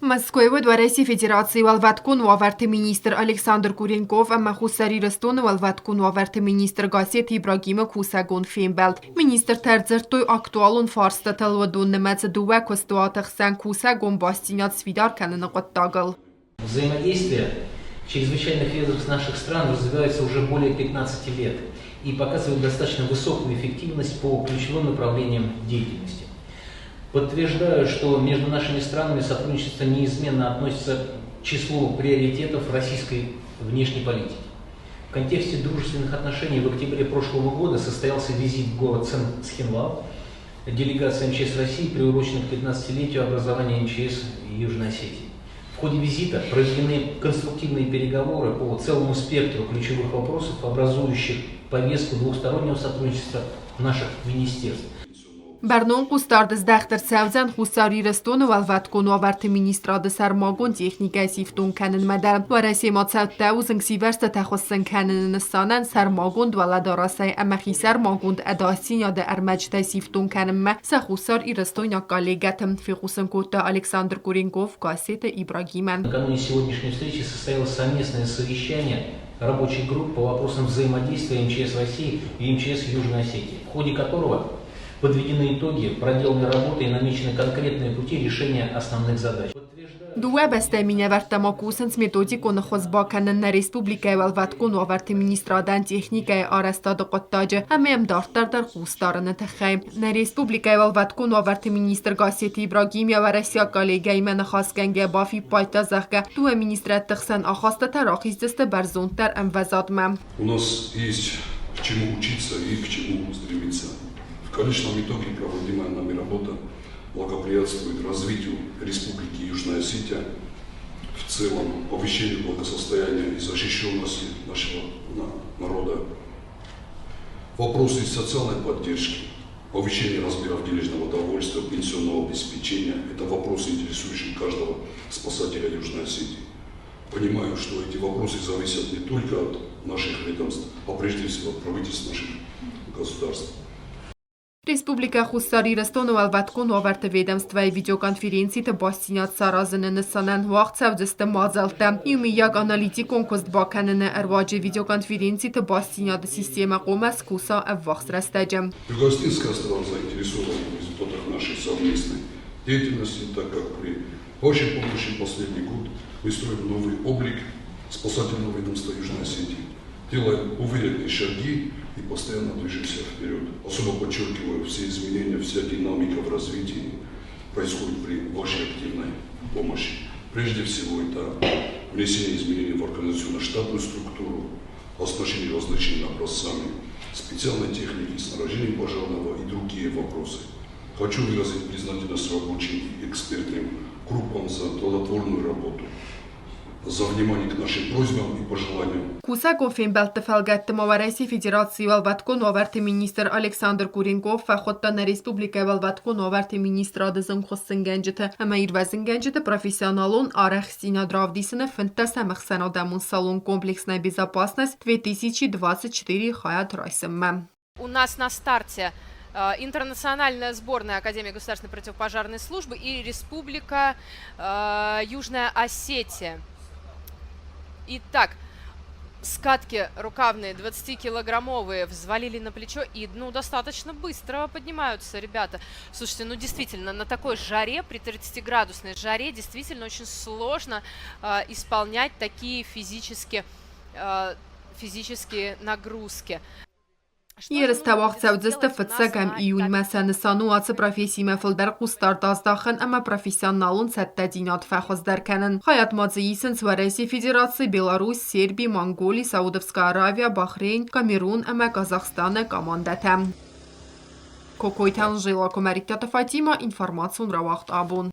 Мӕскуыйы уыд Уӕрӕсейы Федерацийы Уӕлвӕткон уавӕрты министр Александр Куренков ӕмӕ Хуссар Ирыстоны Уӕлвӕткон уавӕрты министр Гассеты Ибрагимы кусӕгон фембӕлд. Министртӕ ӕрдзырдтой актуалон фарстатыл, уыдон нымӕцы дыууӕ куыстуаты хсӕн кусӕгон бастдзинад сфидар кӕныны хъуыддагыл. Взаимодействие чрезвычайных ведомств наших стран развивается уже более 15 лет и показывает достаточно высокую эффективность по ключевым направлениям деятельности. Подтверждаю, что между нашими странами сотрудничество неизменно относится к числу приоритетов российской внешней политики. В контексте дружественных отношений в октябре прошлого года состоялся визит в город Цхинвал делегация МЧС России, приурочена к 15-летию образования МЧС Южной Осетии. В ходе визита проведены конструктивные переговоры по целому спектру ключевых вопросов, образующих повестку двухстороннего сотрудничества наших министерств. Бӕрнон хъусдард здӕхт ӕрцӕудзӕн Хуссар Ирыстоны Уӕлвӕткон уавӕрты министрады сӕрмагонд техникӕ сифтонг кӕнынмӕ дӕр. Уӕрӕсемӕ цӕттӕ у зынгсивӕрзтытӕ хуыссын кӕныны нысанӕн сӕрмагонд уӕлӕдарӕсӕй ӕмӕ хисӕрмагонд ӕдасдзинады ӕрмӕджытӕй сифтонг кӕнынмӕ сӕ хуссар-ирыстойнаг коллегӕты, фехъусын кодта Александр Куренков Гассеты Ибрагимӕн. Накануне сегодняшней встречи состоялось совместное совещание рабочей группы по вопросам взаимодействия МЧС России и МЧС Южной Осетии, в ходе которого подведены итоги проделанной работы и намечены конкретные пути решения основных задач. Дыууӕ бӕстӕйы минӕвӕрттӕ ма кусынц методикон ӕххуыс бакӕнын нӕ республикӕйы уӕлвӕткон уавӕрты министрадӕн техникӕйы арӕзтады хъуыддаджы ӕмӕ йӕм дарддӕр дӕр хъусдарыны тыххӕй. Нӕ республикӕйы уӕлвӕткон уавӕрты министр Гассеты Ибрагим йӕ уӕрӕсейаг коллегӕимӕ ныхасгӕнгӕ бафиппайдта, зӕгъгӕ, дыууӕ министрӕдты хсӕн ахастытӕ рахиздзысты бӕрзонддӕр ӕмвӕзадмӕ. У нас есть к чему учиться и к чему стремиться. В конечном итоге проводимая нами работа благоприятствует развитию Республики Южная Осетия в целом, повышению благосостояния и защищенности нашего народа. Вопросы социальной поддержки, повышение размеров денежного довольствия, пенсионного обеспечения – это вопросы, интересующие каждого спасателя Южной Осетии. Понимаю, что эти вопросы зависят не только от наших ведомств, а прежде всего от правительств наших государств. Республикӕ Хуссар Ирыстоны Уӕлвӕткон уавӕрты ведомствӕйы видеоконференциты бастдзинад саразыны нысанӕн уагъд цӕудзысты мадзӕлттӕ. Иумӕйаг аналитикон куыст бакӕныны ӕруаджы видеоконференциты бастдзинады системӕ хъуамӕ скуса ӕввахс рӕстӕджы. Юго-Осетинская страна заинтересована в результатах нашей совместной деятельности, так как при вашей помощи последний год мы строим новый облик спасательного ведомства Южной Осетии. Делаем уверенные шаги и постоянно движемся вперед. Особо подчеркиваю, все изменения, вся динамика в развитии происходит при вашей активной помощи. Прежде всего, это внесение изменений в организационно-штатную структуру, оснащение различными образцами специальной техники, снаряжения пожарного и другие вопросы. Хочу выразить признательность рабочим и экспертным группам за плодотворную работу, за внимание к нашим просьбам и пожеланиям. Кусӕгон фембӕлдты фӕлгӕтты ма Уӕрӕсейы Федерацийы уӕлвӕткон уавӕрты министр Александр Куренков фӕхуыдта нӕ республикӕйы уӕлвӕткон уавӕрты министрады зынгхуыссынгӕнджыты ӕмӕ ирвӕзынгӕнджыты профессионалон арӕхстдзинад равдисыны 15-ӕм ӕхсӕнадӕмон салон «Комплексная безопасность 2024» хайад райсынмӕ. У нас на старте интернациональная сборная Академии государственной противопожарной службы и Республика Южная Осетия. Итак, скатки рукавные 20-килограммовые взвалили на плечо и, ну, достаточно быстро поднимаются ребята. Слушайте, ну, действительно, на такой жаре, при 30-градусной жаре, действительно очень сложно исполнять такие физические нагрузки. Ерыстӕ уагъд цӕудзысты фыццӕгӕм июньмӕ. Сӕ нысан у ацы профессимӕ фылдӕр хъусдард аздахын ӕмӕ профессионалон цӕттӕдзинад фӕхуыздӕр кӕнын. Хайад ма дзы исынц Уӕрӕсейы Федераци, Беларусь, Серби, Монголи, Саудовская Аравия, Бахрейн, Камерун ӕмӕ Казахстаны командӕтӕ. Кокойты Анжела, Куымӕридтаты Фатимӕ, информацион рауагъд абон.